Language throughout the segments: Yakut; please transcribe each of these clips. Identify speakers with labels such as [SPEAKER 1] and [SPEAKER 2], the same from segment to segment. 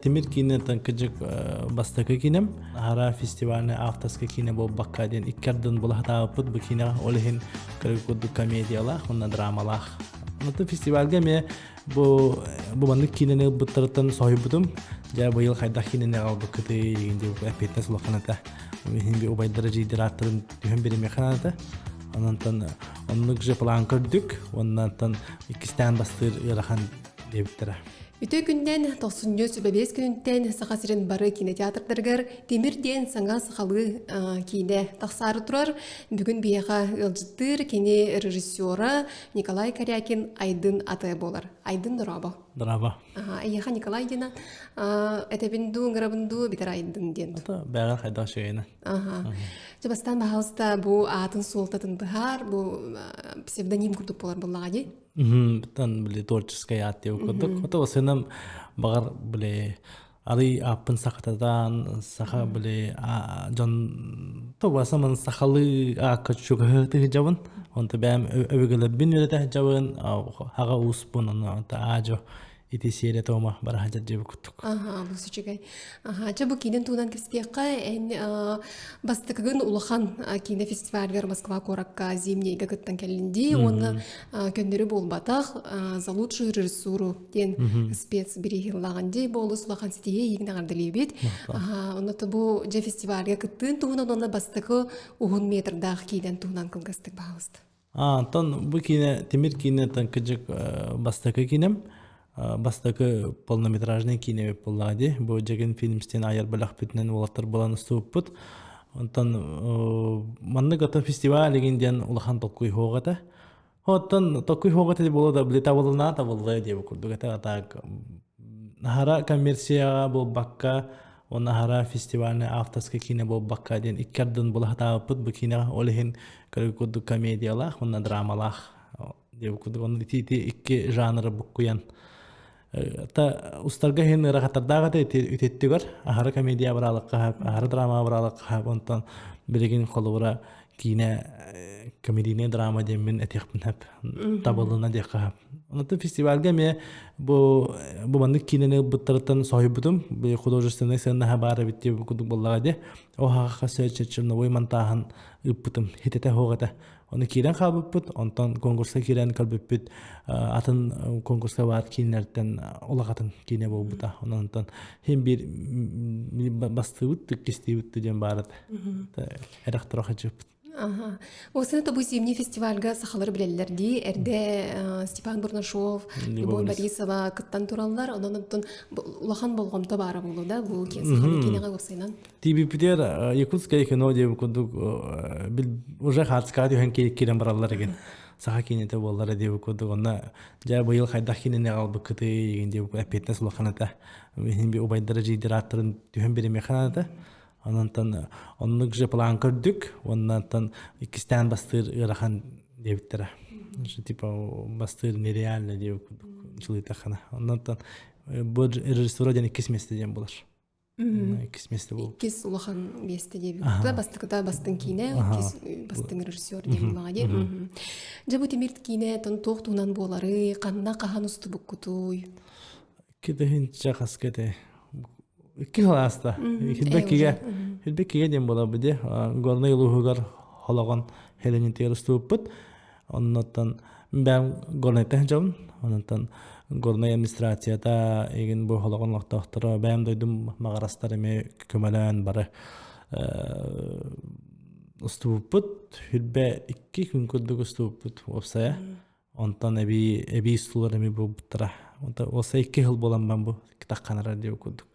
[SPEAKER 1] Тимир киинэ кыдьык бастакы киинэм. Аһара фестивальный авторскай киинэ буолбакка диэн икки ардын була сатаабыппыт бу киинэҕэ. Ол иһин көрүк курдук комедиялаах уонна драмалаах. Онтон фестивальга эмиэ бу бу маннык киинэни ылбыттарыттан соһуйбутум. Дьэ быйыл хайдах киинэни аҕалбыккытый деген диэн эппиэтинэс улахан этэ. Иһин би убайдара дьиидэр ааттарын түһэн биэримиэххэ наада. Онон оннук же план көрдүк. Оннантан иккистээн бастыыр ыарахан диэбиттэрэ.
[SPEAKER 2] Үтүө күннэн тохсунньу сүбэбиэс күнүнтэн Саха сирин бары кинотеатрдарыгар Тимир диэн саҥа сахалыы киинэ тахсаары турар. Бүгүн биһиэхэ ыалдьыттыыр кини режиссера Николай Корякин Айдын аты буолар. Айдын дорообо.
[SPEAKER 1] Дорообо.
[SPEAKER 2] Эйиэхэ Николай диэн этэбин дуу, ыҥырабын дуу, битэр Айдын диэн.
[SPEAKER 1] Бэҕэр хайдах үчүгэйинэ.
[SPEAKER 2] Аха. Дьэ бастаан баһаалыста бу аатын суолтатын быһаар, бу псевдоним курдук буолар буоллаҕа дии.
[SPEAKER 1] Тан били творческай аат диэбит курдук. Ото сыным баҕар били арый ааппын сахататан саха били дьон тобасамын сахалыы аакка чугаһы дьабын. Онто бэйэм өбүгэлэрбин үөрэтэ дьабын аҕа ууспун онно аажо ити сиэрэ тома бараха дьадьыбы куттук.
[SPEAKER 2] Аха, бу үчүгэй. Аха, чэ бу киинин туунан кэпсиэххэ, эн бастакыгын улахан киинэ фестивальгар Москва куоракка зимнийга кыттан кэллин дии уонна көннөрү буолбатах за лучшую режиссуру диэн спец бирииһиллаҕын дии бу олус улахан ситиһии эйигин эҕэрдэлиибит. Аха, онно бу дьэ фестивальга кыттыын туһунан уонна бастакы уһун метрдаах киинэн туһунан кылгастык баһаалыста.
[SPEAKER 1] Онтон бу киинэ Тимир киинэттэн кыдьык бастакы киинэм. Бастакы полнометражный киинэ эбит буоллаҕа дии. Бу Дьэгин фильмстен айар бөлөхпүтүнэн уолаттар булан устубуппут. Онтон маннык оттон фестиваль игин диэн улахан толкуй суох этэ. Оттон толкуй суох этэ буолуо да били табылына табыллыа диэбит курдук этэ. А так наһара коммерцияҕа буолбакка уонна аһара фестивальный авторскай киинэ буолбакка диэн икки ардын була сатаабыппыт бу киинэҕэ ол иһин көрүк курдук комедиялаах уонна драмалаах диэбит курдук онно ити ити икки жанры буккуйан та устарга иһин ыарахаттардаах этэ үтүттүгэр аһара комедия абыраалыкка аһара драма абыраалыкка онтон билигин холобура киинэ комедийнай драма диэммин этиэхпин сөп табылына диэххэ сөп Онтон фестивальга эмиэ бу бу маннык киинэни ылбыттарыттан соһуйбутум. Бу художественнай сыаннаһа баар эбит диэбит курдук буоллаҕа дии. Оһаҕа черновой монтааһын ыыппытым. Хитэтэ суох этэ. Ону киирэн хаалбыппыт. Онтон конкурска киирэн көрбүппүт атын конкурска баар киинэлэртэн улахатын киинэ буолбута. Онон онтон хин биир бастыыбыт, иккистиибит диэн баар этэ. Эрэх-турах хачыппыт.
[SPEAKER 2] Ага. Осыны тобу зимний фестивальга сахалар билэллэр дии. Эрдэ Степан Бурнашов, Любовь Борисова кыттан тураллар. Онон оттон улахан болҕомто баара буолуо да бу сахалыы киинэҕэ уопсайынан.
[SPEAKER 1] ТВПтер Якутское кино диэбит курдук уже хаацкаа түһэн киирэн бараллар эгин. Саха киинэтэ буоллар диэбит курдук. Онно дьэ быйыл хайдах киинэни аҕалбыккытый игин диэбит эппиэтинэс улахан этэ. Иһин би убайдара дьиидэр ааттарын түһэн биэримиэххэ наада. Онон оннук же план көрдүк уонна иккистээн бастыыр ыарахан диэбиттэрэ. Типа бастыыр нереально диэбит курдук дьылыйтаххына. Оннон бу режиссура диэн иккис миэстэ диэн булар. Иккис миэстэ буолар.
[SPEAKER 2] Иккис улахан миэстэ диэбит. Бастакыта бастыҥ киинэ, иккис бастыҥ режиссер диэн булаҕа дии. Дьэ бу Тимир киинэ тон туох туһунан буоларый, ханна хаһан устубуккутуй?
[SPEAKER 1] Кидэһинчэ хаска этэ Икки сыл ааста. Хилбэккигэ Хилбэккигэ диэн буолабыт дии. Горнай улууһугар холоҕон Хеленитигэр устубуппут. Оннуттан бэйэм Горнайтан сылдьабын. Онтон Горнай администрацията игин бу холоҕон олохтоохторо бэйэм дойдум маҕарастар эмиэ көмөлөөн бары устубуппут. Хүлбэ икки күн курдук устубуппут уопсайа. Онтон эбии эбии устуулар эмиэ буолбуттара. Онтон уоса икки сыл буолан баран бу тахханара диэбит курдук.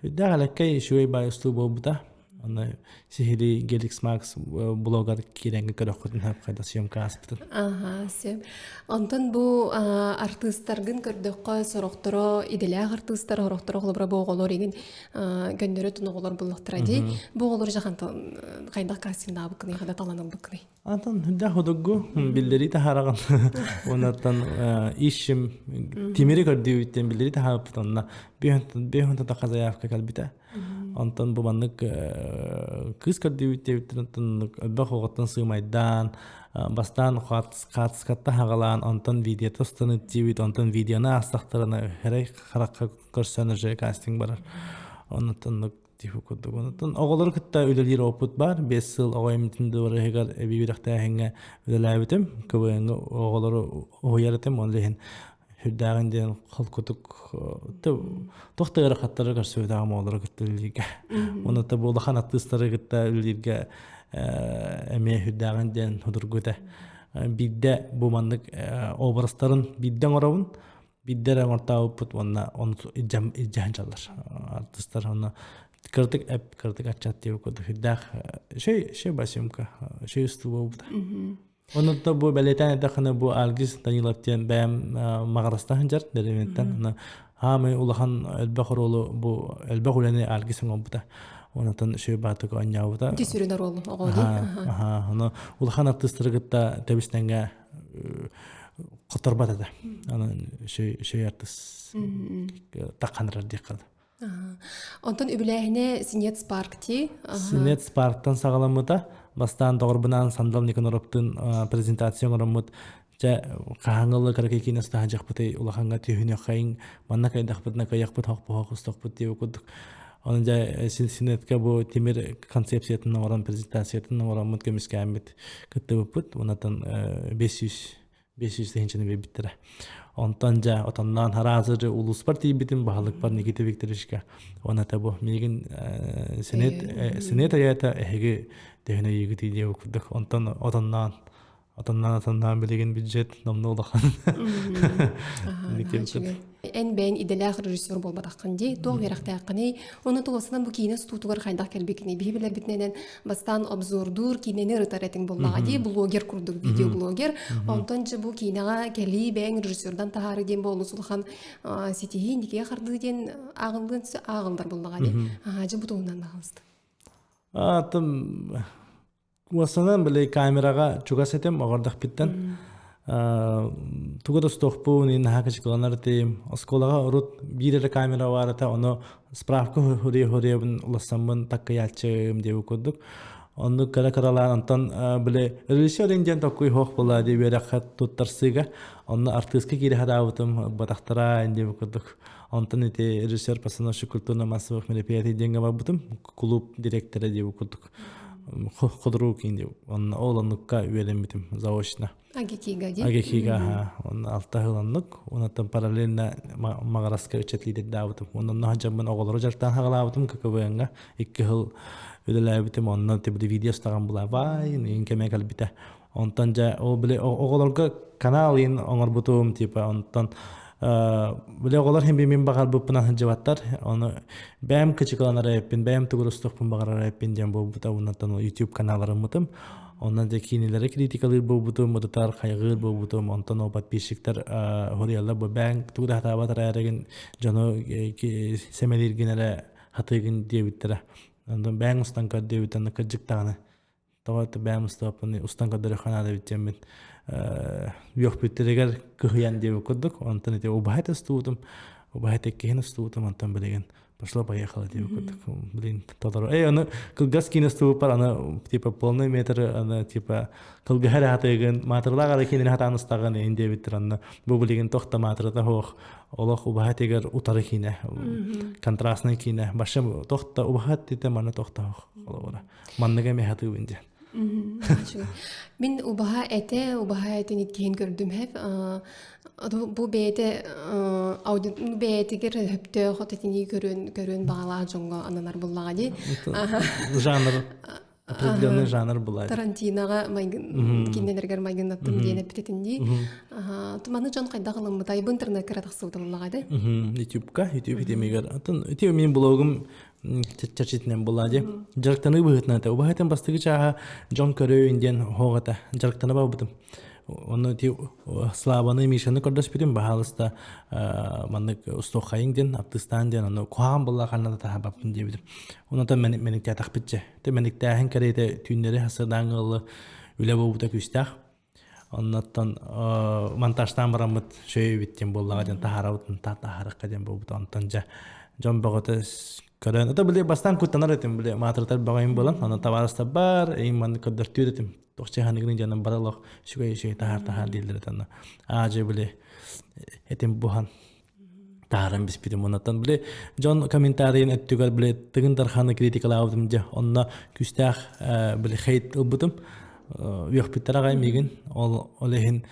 [SPEAKER 1] Үрдээх элэккэй үчүгэй баай устуу буолбута. Онно сиһилии Геликс Макс блогар киирэнгэ көрөххүтүн хайда съемка ааспытын.
[SPEAKER 2] Аха, сөп. Онтон бу артыыстаргын көрдөххө сорохторо идэлээх артыыстар, сорохторо холобура бу оҕолор игин көннөрү тун оҕолор буллахтара дии. Бу оҕолор жахантан хайдах кастингдаабыккыный, хада талан ылбыккыный?
[SPEAKER 1] Антон да худугу биллери таһаараган оннаттан ищем тимири көрдүүбүттэн биллери таһаарбыт онно биһун таха заявка кэлбитэ. Онтон бу маннык кыыс көрдүүбүт диэбиттэр онтон элбэх оҕоттон сыымайдаан бастаан хаартыскатта хаҕалаан онтон видеота устан диэбит онтон видеоны аастахтарына эрэй харахха көрсөн уже кастинг барар. Онтон тиһу курдук. Онтон оҕолору кытта үлэлиир опыт бар. 5 сыл оҕо эмитин дыбарыһыгар эбии үөрэхтээһиҥҥэ үлэлээбитим. КВН-ҥа оҕолору уһуйар этим. Ол иһин үрдээҕин диэн холкутук туох да ыарахаттары көрсүбэтэҕим оҕолору кытта үлэлииргэ. Уонна бу улахан артыыстары кытта үлэлииргэ эмиэ үрдээҕин диэн судургу этэ. Биирдэ бу маннык образтарын биирдэ оҥоробун. Биирдэ эрэ оҥортообуппут уонна ону илдьэһэн дьаллар артыыстар онно кыратык эп кыратык аччат диэбит курдук үрдээх шей шей басемка шей устуу буолбута. Онон бу бэлиэтээн эттэххинэ бу Альгис Данилов диэн бэйэм маҕарастан сылдьар дэриэбинэттэн хаамай улахан элбэх оруолу бу элбэх үлэни Альгис оҥорбута. Онтон үчүгэй баатык оонньообута.
[SPEAKER 2] Ити сүрүн оруолу оҕо дии.
[SPEAKER 1] Аха, ону улахан артыыстары кытта тэбис-тэҥҥэ хоторбот этэ. Онон үчүгэй артыыс тахханырар диэххэ
[SPEAKER 2] Онтон үбүлээһинэ Синец Парк ти.
[SPEAKER 1] Синец Парктан саҕаламмыта. Бастаан доҕорбунаан Сандал Никаноровтыын презентация оҥороммут. Дьэ, хаһааҥҥы кыракый киинэ устаһа улахаҥҥа түһүнүөххэйиҥ, манна кайдахпытына кыайахпыт хохпоһох устохпут диэбит курдук. Онон дьэ Синетка бу тимир концепциятын оҥорон, презентациятын оҥороммут көмүскээммит кыттыбыппыт. Онтон 500 500 тыһыынчаны биэрбиттэрэ. Онтон дьэ отонноон хараазыр улууспар тиийбитим баһылыкпар Никита Викторовичка. Уонна бу миигин сенет сенет айаата эһиги төһөнө ыйыгытый диэбит курдук. Онтон отонноон отонноон отонноон билигин бюджет номнуо улахан.
[SPEAKER 2] Эн бэйэн идэлээх режиссер буолбатаххын дии, туох үөрэхтээххиний? Ону туосынан бу киинэ устуутугар хайдах кэлбиккиний? Биһи билэрбитинэн бастаан обзордуур киинэни ырытар этиҥ буоллаҕа дии, блогер курдук, видеоблогер. Онтон дьэ бу киинэҕэ кэлии бэйэҥ режиссердан таһаары диэн бу олус улахан ситиһии инникигэ хардыы диэн ааҕыллыан ааҕыллар буоллаҕа дии. Дьэ бу туһунан баҕалыста.
[SPEAKER 1] Атын Уоссанан били камераҕа чугас этим оҕордохпиттан тугу да устуохпун наһаа кычыкыланар этим. Оскуолаҕа урут биир эрэ камера баар этэ, ону справка хуруйа-хуруйабын улассаммын таккыйааччым диэбит курдук. Оннук кыра-кыралаан онтон били режиссер диэн токкуй суох буолла дии үөрэххэ туттарсыыга. Онно артыыска киирэ сатаабытым батахтара диэбит курдук. Онтон ити режиссер постановщик культурно-массовых мероприятий диэҥҥэ барбытым. Клуб директора диэбит курдук. Ходоруу киин онно ол оннукка үөрэммитим заочно.
[SPEAKER 2] Агикига
[SPEAKER 1] дии? Агикига, аха. Онно алта сыл оннук. Онтон параллельно Маҕараска ыччат лидердаабытым. Онно сылдьаммын оҕолору дьарыктаан хаҕалаабытым ККВН-га. 2 сыл үлэлээбитим. Онно тибили видео устаҕан булаабай, иин кэмэ кэлбитэ. Онтон дьэ ол били оҕолорго канал иин оҥорбутум типа онтон били оҕолор хин мин баҕарбыппынан сылдьыбаттар. Ону бэйэм кычыкыланар эппин, бэйэм тугурустуохпун баҕарар эппин диэн буолбута. Онтон YouTube каналларыммытым. Онон дьэ киинэлэри критикалыыр буолбутум, ырытар, хайҕыыр буолбутум. Онтон ол подписчиктар хоруйаллар бу бэйэҥ тугу да сатаабат эрээригин дьону сэмэлииргин эрэ хатыыгын диэбиттэрэ. Онтон бэйэҥ устан көр диэбиттэн кырдьык даҕаны тоҕо это бэйэм устуоппун устан көрдөрүөххэ наада эбит диэммин үөхпүттэригэр кыһыйан диэбит курдук. Онтон ити убаһа устубутум, убаһа иккиһин устубутум, онтон билигин пошло-поехало диэбит курдук. Блин, толору. Эй, аны кылгас киинэ устубуппар аны типа полный метр аны типа кылгаһа эрэ хатыгын, маатырлаах эрэ киинэни хатаан устаҕын эйин диэбиттэр анны. Бу билигин туох да маатырата суох олох убаһа тигэр утары киинэ, контрастный киинэ. Башы туох да убаһа тите маны туох да суох холобура. Манныга эмиэ хатыыбын диэн.
[SPEAKER 2] Мин убаһа этэ, убаһа этин иккиһин көрдүм хэп. Бу бэйэтэ бэйэтигэр хөптөөх отэтини көрүөн көрүөн баҕалаах дьоҥҥо ананар буллаҕа дии.
[SPEAKER 1] Жанр определенный жанр була.
[SPEAKER 2] Тарантиноҕа майгын кинилэргэр майгыннаттым диэн эппитин дии. Туманы дьон хайдах ылыммытай бу интернеккэ эрэ тахсыбыта буллаҕа дии.
[SPEAKER 1] Ютубка, YouTube хитимигэр. Атын ити мин блогум чэрчитинэн буолла дии. Дьарыктаныы быһыытынан этэ. Убаһатын бастакы чааһа дьон көрөйүн диэн хоох этэ. Дьарыктана барбытым. Онно ити Славаны, Мишаны көрдөспүтүм, баһаалыста маннык устуоххайыҥ диэн, артыыстаан диэн, ону куһаҕан буолла ханна да таһаабаппын диэбитим. Онтон мэниктээтэхпитчэ. Те мэниктээһин кэриэтэ түүннэри хасырдаан ыалы үлэ буолбута күүстээх. Оннуттан монтажтаан бараммыт шөйүбүт диэн буоллаҕа диэн таһаарабыт таһаарыкка диэн буолбута. Онтон дьэ дьон бөҕөтө. Көрөн, ата били бастаан куттанар этим, били маатыртар баҕайым буолан, аны табаарыстар бар, эйим маннык көрдөртүүр этим. Тохча ханыгын дьаным бар олох үчүгэй үчүгэй таһаар таһаар дииллэр этанна. Аажы били этим бухан таһааран биспитим. Оннотон били дьон комментарийын өттүгэр били Тыгын Дарханы критикалаабытым дьэ. Онно күүстээх били хейт ылбытым. Үөхпүттэр аҕай миигин. Ол ол иһин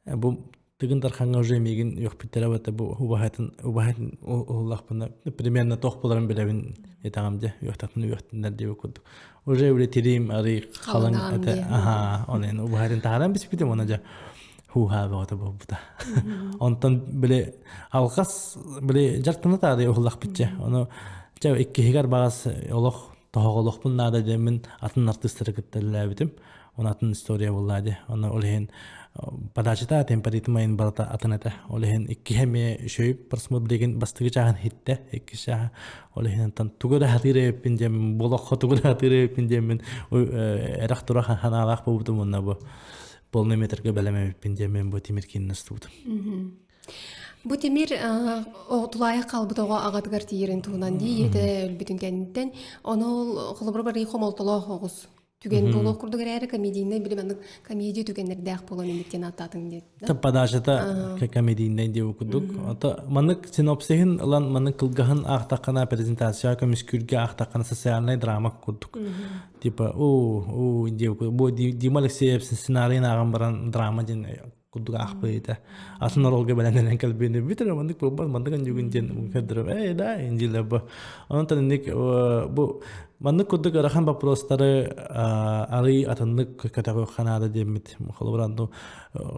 [SPEAKER 1] бу Тыгын Дархаҥҥа уже миигин үөхпүттэрэ бата бу убаһатын убаһатын уһуллахпына примерно туох буоларын билэбин этэҕим дьэ үөхтахпына үөхтүннэр диэбит курдук уже били тириим арый халыҥ этэ аха ол эн убаһатын таһааран биспитим уонна дьэ хууһаа бөҕөтө буолбута онтон били алҕас били дьартана таарый уһуллахпыт дьэ ону дьэ иккиһигэр баҕас олох тоһоҕолохпун наада диэммин атын артыыстары кытта үлэлээбитим Оны атын история буолла дии. Оны ол иһин подачата темперитм айын барыта атын этэ. Ол иһин иккиһэ эмиэ үчүгэй просмотр билигин бастакы чааһын иһиттэ. Иккис чааһа ол иһин антон тугу да хатыыр эбиппин диэммин болоххо тугу да хатыыр эбиппин диэммин эрэх тура ханаалаах буолбутум уонна бу полный метрга бэлэм эбиппин диэммин бу тимир киинин устубутум.
[SPEAKER 2] Бу Тимир тулаайах хаалбыт оҕо аҕатыгар тиийэрин туһунан дии ийэтэ өлбүтүн кэнниттэн ону ол холобура барыы хомолтолоох оҕус түгэн буолуох курдук эрээри комедийнай били маннык комедия түгэннэрдээх буолан инниктэн ааттаатыҥ диэт
[SPEAKER 1] да подачата комедийнай диэбит курдук ото маннык синопсиһын ылан маннык кылгаһын аахтаххына презентация көмүскүүргэ аахтаххына социальнай драма курдук типа оо оо диэбит бу Дима Алексеев сценарийын ааҕан баран драма диэн курдук аахпыйыта атын оролго бэлэннэнэн кэлбиини бүтэр маннык буолбат маннык анньугун диэн көрдөрөм ээ да индилер бу онон инник бу маннык курдук ыарахан вопростары арый атыннык көтөҕүөх ханаада диэммит холобура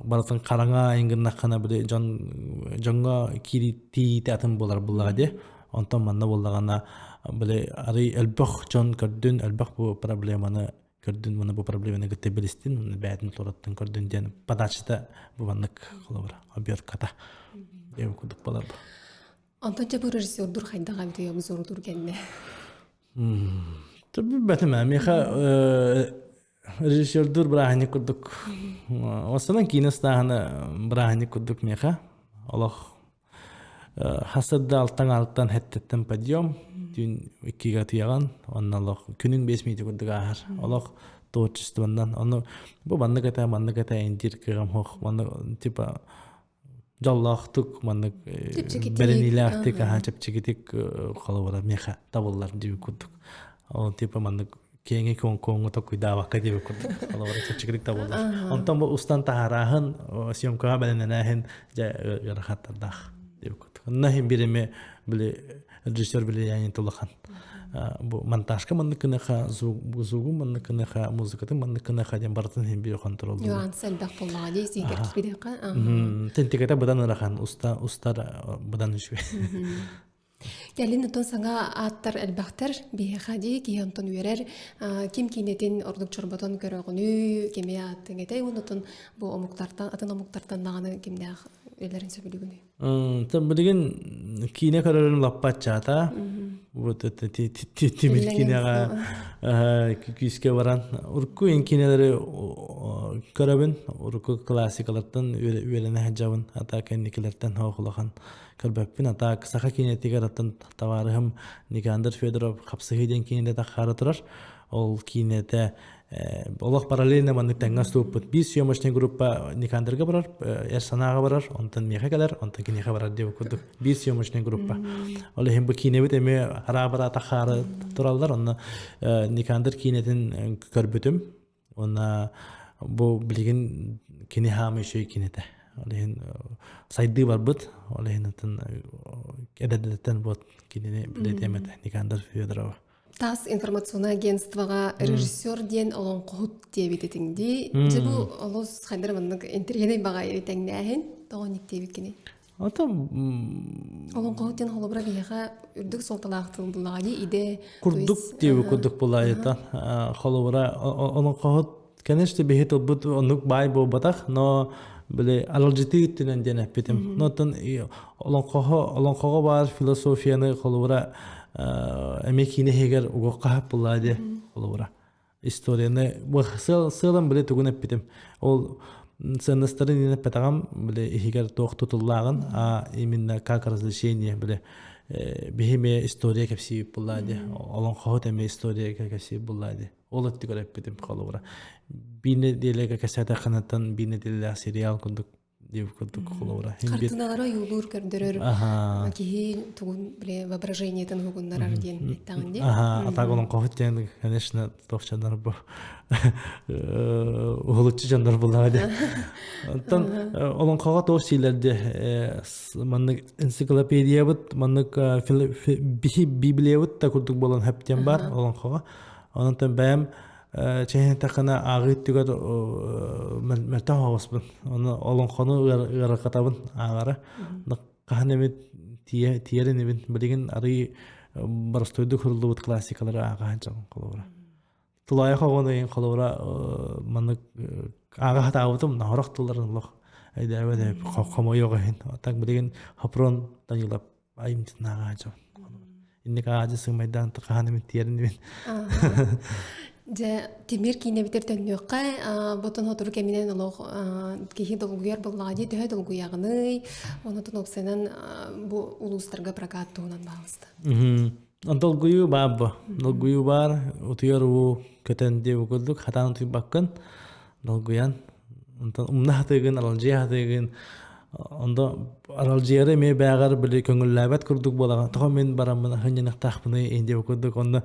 [SPEAKER 1] барытын хараҥа ингиннаххана били дьон дьоҥҥо кииритиитэ атын буолар буллаҕа дии онтон манна буоллаҕына били арый элбэх дьон көрдүн элбэх бу проблеманы көрдүн уонна бу проблеманы кытта билистин уонна бэйэтин туораттан көрдүн диэн подачата бу маннык холобура обертката диэн курдук буолар бу.
[SPEAKER 2] Онтон дьэ бу режиссердур хайдах эбитий обзордур кэннэ?
[SPEAKER 1] Билбэтим ээ. Миэхэ режиссердур бырааһынньык курдук. Останан киинэ ыстааһына бырааһынньык курдук миэхэ. Олох Хасырда алтан алтан хэттеттен подъем түүн иккигэ атыйаҕын онно олох күнүн 5 минут курдук ааһар олох творчествоннан ону бу маннык этэ маннык этэ индир кыҕам хох маннык типа дьоллоохтук маннык бэриниилээхтик аха чэпчэкитик холобура миэхэ табыллар диэбит курдук ол типа маннык киэҥи куоҥу токуйдаабакка диэбит курдук холобура чэпчэкитик табыллар онтон бу устан таһаарааһын съемкаҕа бэлэмнэнээһин дьэ ыарахаттардаах диэбит курдук онно иһин биир эмэ били режиссер влияние улахан бу монтажка маннык гыныха звугу маннык гыныха музыкатын маннык гыныха диэн барытын иһин биир контроллуур
[SPEAKER 2] нюанс элбэх буоллаҕа дии сиигэр киирдэххэ
[SPEAKER 1] тентикэтэ быдан ыарахан уста устар быдан үчүгэй
[SPEAKER 2] Кэлин оттон саҥа ааттар элбэхтэр. Биһиэхэ дии киһи онтон үөрэр. Ким киинэтин ордук чорботон көрөҕүнүй, кими ааттыҥ этэй уонна оттон бу омуктартан, атын омуктартан даҕаны кимнээх үлэлэрин сөбүлүүгүнүй?
[SPEAKER 1] Билигин киинэ көрөрүм лаппаччаата. Вот это тимир киинэҕэ күүскэ баран урукку ин киинэлэри көрөбүн. Урукку классикалартан үөрэнэ сылдьабын. Ата кэнникилэртэн хоох улахан көрбөппүн. А так саха киинэтигэр оттон табаарыһым Никандр Федоров «Хапсыһыы» диэн киинэтэ таххаара турар. Ол киинэтэ олох параллельно маннык тэҥҥэ устубуппут. Биир съемочный группа Никандрга барар, эр санааҕа барар, онтон миэхэ кэлэр, онтон киниэхэ барар диэбит курдук. Биир съемочный группа. Ол иһин бу киинэбит эмиэ араабара таххаары тураллар. Онно Никандр киинэтин көрбүтүм. Уонна бу билигин кини хаамыы үчүгэй кинитэ. Ол иһин сайдыы барбыт. Ол иһин атын эдэрдэттэн вот кинини билэтиэм этэ Никандр Федорова.
[SPEAKER 2] ТАСС информационное агентствоҕа режиссер диэн олоҥхоһут диэбит этиҥ дии. Дьэ бу олус хайдах маннык интэриэһинэй баҕайы тэҥнээһин тоҕо инник диэбиккиний?
[SPEAKER 1] Ото
[SPEAKER 2] Олоҥхоһут диэн холобура биһиэхэ үрдүк суолталаах тыл буллаҕа дии идэ
[SPEAKER 1] курдук диэби курдук булаайыта холобура олоҥхоһут конечно биһи тылбыт оннук баай буолбатах но били аралдьытыы өттүнэн диэн эппитим но оттон олоҥхоһо олоҥхоҕо баар философияны холобура эмиэ киинэ иһигэр угуохха хаһап буллаа дии холобура историяны сыалым били тугун эппитим ол сыаннастарын иин эппэтэҕим били иһигэр туох тутуллааҕын а именно как развлечение били. Биһи эмиэ история кэпсиибит буллаа дии. Олоҥхоһут эмиэ история кэпсиибит буллаа дии. Ол өттүгэр эппитим холобура. Биир нэдиэлэгэ кэпсээтэххинэттэн биир нэдиэлэлээх сериал курдук диэбит курдук холобура.
[SPEAKER 2] Хартыыналары ойуулуур көрдөрөр киһи тугун бile воображениетын уһугуннарар диэн эттэҕин дии.
[SPEAKER 1] Аха, атак олоҥхоһут диэн, конечно, тохчанар бу уһулуччу дьоннор буллаҕа дии. Оттон олоҥхоҕо туох сиилэрди маннык энциклопедиябыт маннык биһи библиябыт да курдук буолан хөптен бар олоҥхоҕо. Онон бэйэм чэһин ааҕыы өттүгэр мөлтөх оҕуспун. Ону олоҥхону ыарырҕатабын ааҕара. Хаһан эмит тиийэр инибин. Билигин арый боростуойдук суруллубут классикалары ааҕаһан дьон холобура. Тулаайах оҕону ыйын холобура маннык ааҕа сатаабытым нохорох тылларын олох өйдөөбөт хомойуох иһин. Так билигин Хопрон Данилов айымньытын ааҕа дьон. Инник аадьы сымайдаан хаһан эмит тиэрин мин.
[SPEAKER 2] Дьэ, Тимир киинэбитэр төннүөххэ, ботон сотору кэминэн олох киһи долгуйар буоллаҕа дии, төһө долгуйаҕыный, онотун уопсайынан бу улуустарга прокат туһунан баҕалыста.
[SPEAKER 1] Долгуйуу баар бу. Долгуйуу баар, утуйар уу көтөн диэбит курдук, хатаан утуйбаккын, долгуйан. Онтон умна хатыгын, аралдьыйа хатыгын, ондо аралдьыйары эмиэ бээҕэр били көҥүллээбэт курдук буолаҕын. Тоҕо мин бараммын хынньаныахтаахпыный ин диэбит курдук, онно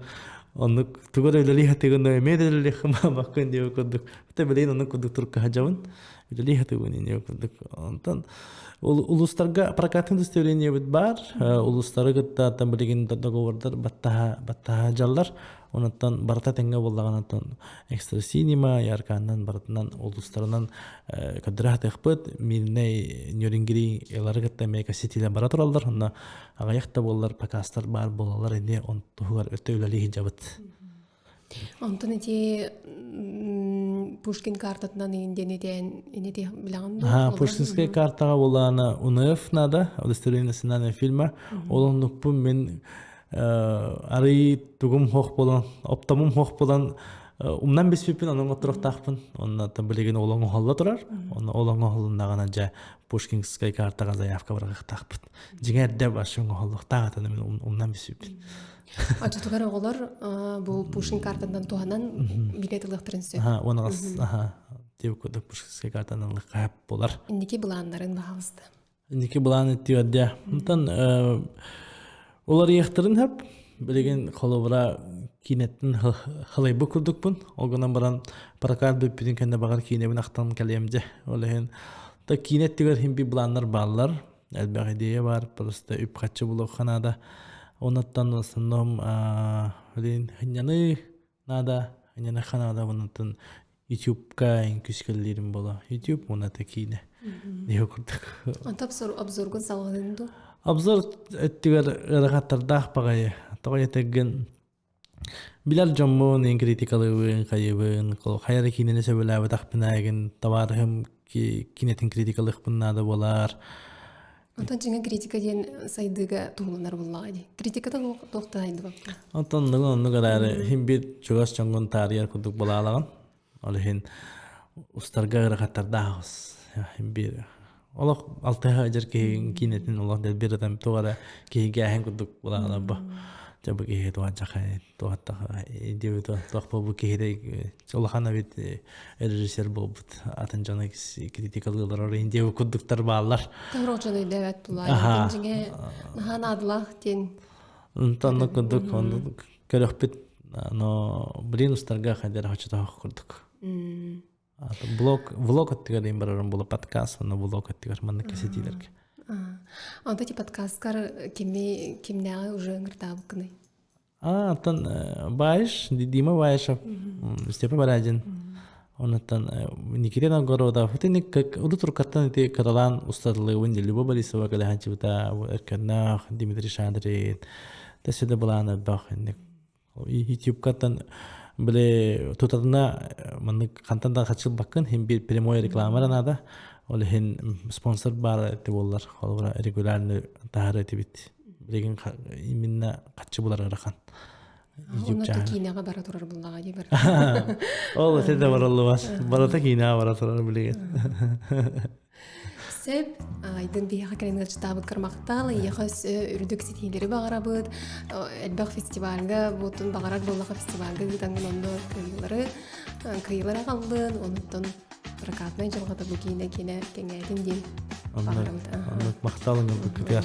[SPEAKER 1] оннук тугу эрэ үлэлии хатыгын, эмиэ да үлэлиэххин баҕарбаккын диэбит курдук. Хата билигин оннук курдук турукка сылдьабын. Үлэлии сатыыбын инньэ курдук. Онтон улуустарга прокатный удостоверениебит баар. Улуустары кытта там билигин договордар баттаһа баттаһа дьаллар. Онуттан барыта тэҥҥэ буоллаҕына экстра синема, ярканнан барытынан улуустарынан көрдөрө сатыахпыт. Мирнэй, Нюрингри ылары кытта эмиэ кассетилэр бара тураллар. Онно аҕыйах да буоллар покастар баар буолаллар эмиэ онтуһугар өттө үлэлии сылдьабыт.
[SPEAKER 2] Онтон ити Пушкин картатынан иин диэн итээн инити билэҕин дуо?
[SPEAKER 1] Аха, Пушкинская картаҕа буолаана УНФ надо, удостоверение национального фильма. Ол оннукпун мин арый тугум хоох буолан, оптомум хоох буолан умнан биспиппин онон оттуруктаахпын. Онно билигин ол оҥоһулла турар. Онно ол оҥоһулуннаҕына дьэ Пушкинскай картаҕа заявка барыахтаахпыт. Дьиҥэ эрдэ башы оҥоһуллуохтаах этэ мин умнан биспиппин.
[SPEAKER 2] Оччотугар оҕолор бу Пушкин картанан туһанан билет ылыахтарын сөп.
[SPEAKER 1] Аха, аха, диэбит курдук Пушкинскай картанан ылыахха болар.
[SPEAKER 2] Инники былааннарын баһаалыста.
[SPEAKER 1] Инники былаан иттиэрдэ. Онтон уларыйыахтарын хөп. Билигин холобура киинэттэн халайбыт курдукпун. Ол гынан баран прокат бүппүтүн кэннэ баҕар киинэбин ахтан кэлиэм дьэ. Ол иһин та киинэ өттүгэр хин бир былааннар бааллар. Элбэх идея бар, просто үп-харчы булуохха наада. Онуттан в основном блин, хынньаны наада, хынньаныхха наада, онуттан YouTube-ка күүскэллиирим буолуо. YouTube уонна киинэ. Диһи курдук.
[SPEAKER 2] Онто обзор обзоргун салҕанын дуу?
[SPEAKER 1] Обзор өттүгэр ыарахаттардаах баҕайы. Тоҕо этэргин билэр дьоммун эн критикалыыбын, хайыбын, хайа да киинэни сөбүлээбэтэхпинэ эгин табаарыһым кинэтин критикалыахпын наада буолар.
[SPEAKER 2] Онтон дьиҥэ критика диэн сайдыыга туһуланар буоллаҕа дии. Критиката туох да сайдыбаппын.
[SPEAKER 1] Онтон оннугу оннук эрээри иһин биир чугас дьоҥҥун таарыйар курдук буолаалаҕын. Ол иһин устарга ыарахаттардаах иһин биир олох алтыһа дьэр киһи киинэтин олох дэлбир ытам туох эрэ киһигээһин курдук буолаалар бу. Дьэ бу киһи туһанчаха туохтаха диэбит туох бу киһи улахан эбит режиссер буолбут атын дьону критикалыылар индия курдуктар бааллар.
[SPEAKER 2] Тоһоро дьон өйдөөбөт булаа. Дьиҥэ наһаа наадалаах диэн.
[SPEAKER 1] Онтон курдук оннук көрөхпүт но блин устарга хайдара хочотоох курдук. Блог влог өттүгэр дейин барарым була подкаст онно влог өттүгэр маннык кэсэтиилэргэ.
[SPEAKER 2] Онто ти подкасткар кими кимнээҕи уже ыҥыртаабыккыный?
[SPEAKER 1] А, оттон Баиш, Дима Баишев, Степа Барадин. Онуттан Никита Новгородов. Итини урут уруккаттан ити кыралаан устатылыыбын Люба Борисова кэлэһэнчибита, Өркөннөөх, Дмитрий Шадрин, тэсэ да былаан элбэх инник ютубкаттан били тутатына маннык хантан да хачылбаккын хин бир прямой реклама надо ол иһин спонсор баар эти буоллар холобура регулярный таһары этибит билигин именно хаччы булар ыарахан
[SPEAKER 2] Онно киинэҕэ бара турар буллаҕа дии бар.
[SPEAKER 1] Ол эте да бараллыбас. Барата киинэҕэ бара турар билигин.
[SPEAKER 2] Сөп, айдын биһиэхэ кэлэн ыалдьытаабыт кырмахтаал, эйиэхэ үрдүк ситиилэри баҕарабыт, элбэх фестивальга, буотун баҕарар буоллаха фестивальга ыытаҥҥын онно кыайыылары, кыайыылары аҕаллын, онуттан прокатнай дьылҕата бу киинэ киинэ кэҥээтин диэн баҕарабыт.
[SPEAKER 1] Оннук махтал ылбыккытыгар.